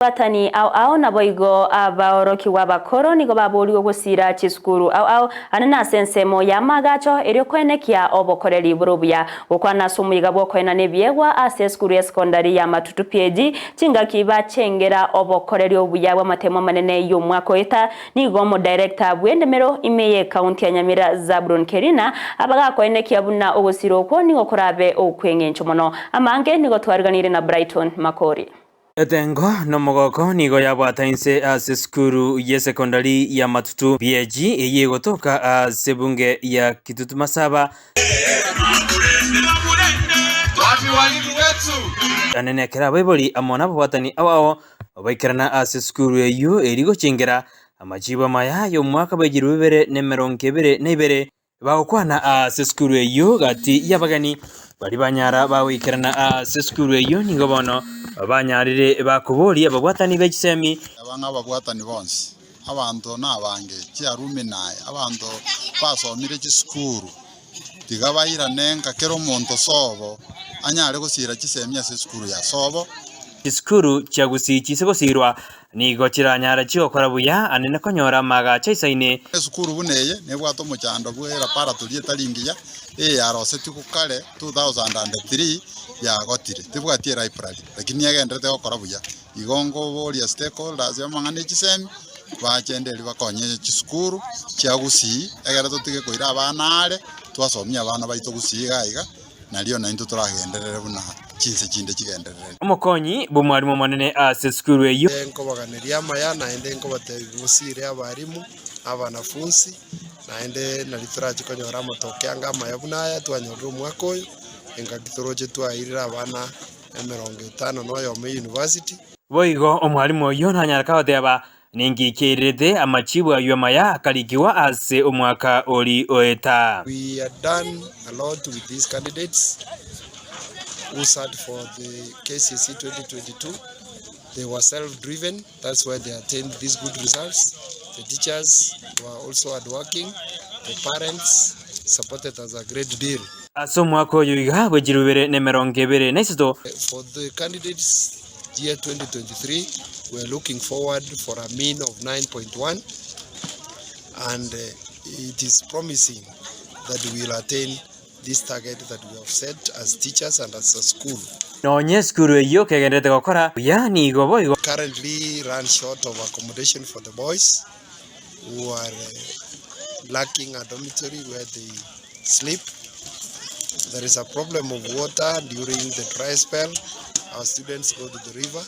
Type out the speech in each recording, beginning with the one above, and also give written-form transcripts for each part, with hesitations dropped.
Abatani ao ao naboigo abaorokigwa abakoro nigo baboorigwe gosiira chisukuru ao ao ande nase ensemo y'amaagacho erio koenekia obokoreri bore obuya. Gokwana ase omoyega bw'okoenana ebiegwa ase esukuru ya sekondari ya Matutu PAG chingaki bachengera obokoreri obuya bw'amatemo amanene y'omwaka oeta nigo omodirector bw'endemero ime y'ecounty ya Nyamira Zablon Kerina abagakoenekia buna ogosira okwo nigo korabe okw'eng'encho mono. Amange nigo twariganirie na Brighton Makori. Etengo nomogoko nigo yabwata inse ase esukuru y'esekondari ya Matutu PAG eyio egotoka ase ebunge ya Kitutu Masaba. Anene ekero abaibori amo nababwatani ao ao baikerana ase esukuru eyio eria gochengera amachibo amaya y'omwaka bw'echirubi bibere na emerongo ebere na ibere. Bagokwana ase esukuru eyio gati y'abageni baria banyara bagoikerana ase esukuru eyio nigo bono banyarire bakoboria ababwatani be chisemi. Aba ng'ababwatani bonsi, abanto nabange, chiaruminae, abanto basomire chisukuru, tiga bairane nka kera omonto sobo anyare gosiira chisemi ase esukuru ya sobo. Chisukuru chia Gusii chise gosiirwa Nigo chiranyare chigokora buya anene konyora amaagacho aisaine. Esukuru buna eye nebwate omochando bwe laboratory etari ngiya, eye yarosetigwe kare 2003 yagotire, tebwati elibrary lakini egenderete gokora buya. Igo nkoboria stakeholders amang'ana e chisemi bache ende erio bakonye chisukuru chia Gusii egere totige koira abana are, twasomia abana baito Gusii iga iga. Nario naintwe toragenderere buna chinse chinde chigendererete. Omokonyi bw'omwarimu omonene ase esukuru eyio. Nkobaganeria amaya, naende nkobatebia mosiire abalimu na abanafunsi, naende nario torache konyora amatoke anga amaya buna aya twanyorire omwaka oyo, engaki toroche twairire abana emerongo etano na oyomo eyunivasiti. Boigo omwarimu oyio nanyare kagoteba, Ninki kiairerete amachibu ayio amaya akarikigwa ase omwaka ori oeta? We had done a lot with these candidates who sat for the KCSE 2022. They were self-driven, that's why they attained these good results. The teachers were also hardworking, the parents supported us a great deal. Ase omwaka oyo iga bw'echirubere nemerongo ebere na isato. For the candidates Year 2023 we are looking forward for a mean of 9.1 and it is promising that we will attain this target that we have set as teachers and as a school. Nonye esukuru eyio kegendererete gokora buya nigo boigo. Currently run short of accommodation for the boys who are lacking a dormitory where they sleep. There is a problem of water during the dry spell. Our students go to the river.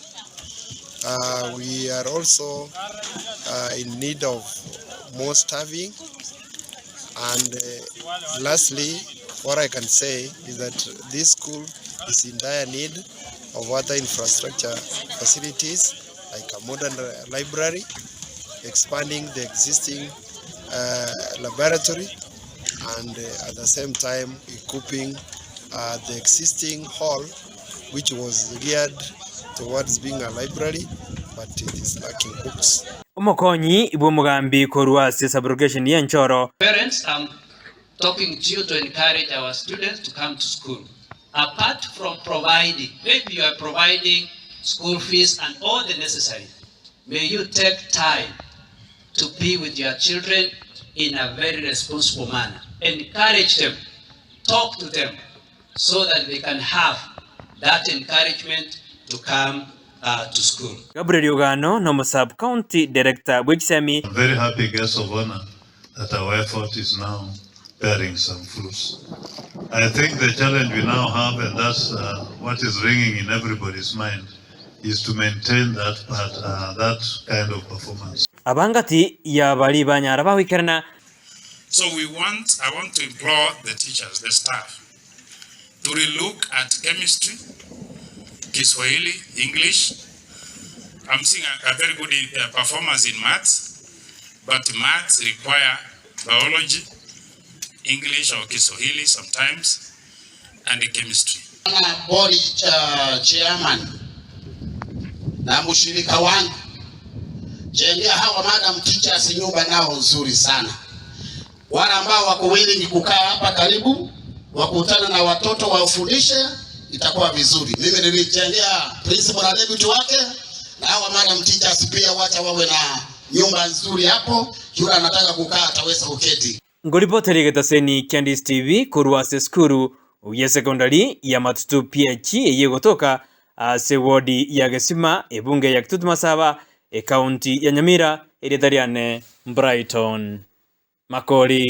Uh, we are also uh, in need of more staffing. And uh, lastly, what I can say is that this school is in dire need of other infrastructure facilities like a modern library, expanding the existing uh, laboratory, and uh, at the same time equipping uh, the existing hall which was geared towards being a library but it is lacking books. Omokonyi bw'omogambi korwa ase subrogation y'enchoro. Parents, I'm talking to you to encourage our students to come to school. Apart from providing, maybe you are providing school fees and all the necessary, may you take time to be with your children in a very responsible manner. Encourage them, talk to them, so that they can have that encouragement to come uh, to school. Gabriel Ogano nomo Sub-County Director bw'echisemi. I'm very happy guest of honor that our effort is now bearing some fruits. I think the challenge we now have, and that's uh, what is ringing in everybody's mind, is to maintain that part, uh, that kind of performance. Abangati ya baria banyara bagoikerana. So we want, I want to implore the teachers, the staff, to relook at chemistry, Kiswahili, English. I'm seeing a, a very good uh, performance in maths, but maths require biology, English or Kiswahili sometimes, and chemistry. Bodi cha chairman na mshirika wangu jengea hawa madam teachers nyumba nao nzuri sana. Wale ambao wako willing kukaa hapa karibu wakutana na watoto wafundishe, itakuwa vizuri. Mimi nilijengea principal na deputy wake, Na hawa madam teachers pia wacha wawe na nyumba nzuri hapo, yule anataka kukaa ataweza kuketi. Ngoripotera egetaseni kia Ndisi TV korwa ase esukuru ye secondary ya Matutu PH eyio egotoka ase ewodi ya Gesima ebunge ya Kitutu Masaba ekaunti ya Nyamira erieta riane Brighton Makori.